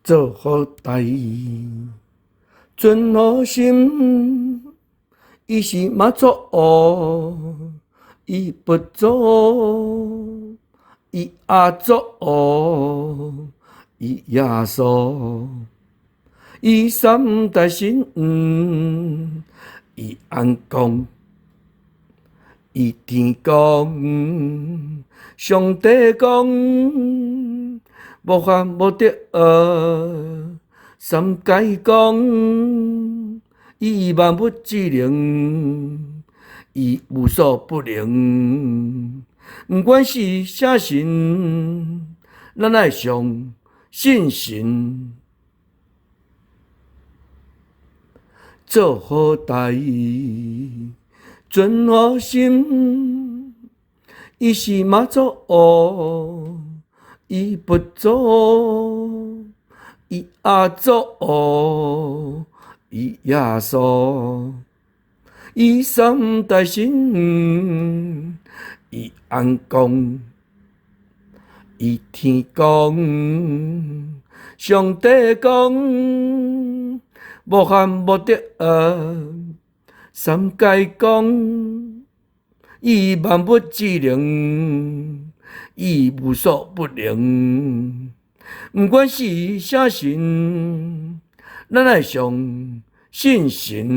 做好代，存好心，伊是媽祖，伊佛祖，伊阿祖，伊耶穌，伊三大神，伊尪公，伊天公，上帝講，無法無德，三界講，伊萬物之靈，伊無所不能。毋管是啥神，咱愛相信神，做好代，存好心，伊是媽祖，伊佛祖，伊阿祖，伊耶穌，伊三大神，伊尪公，伊天公，上帝講，無法無德，三界講，伊萬物之靈，伊無所不能。毋管是啥神，咱愛相信神。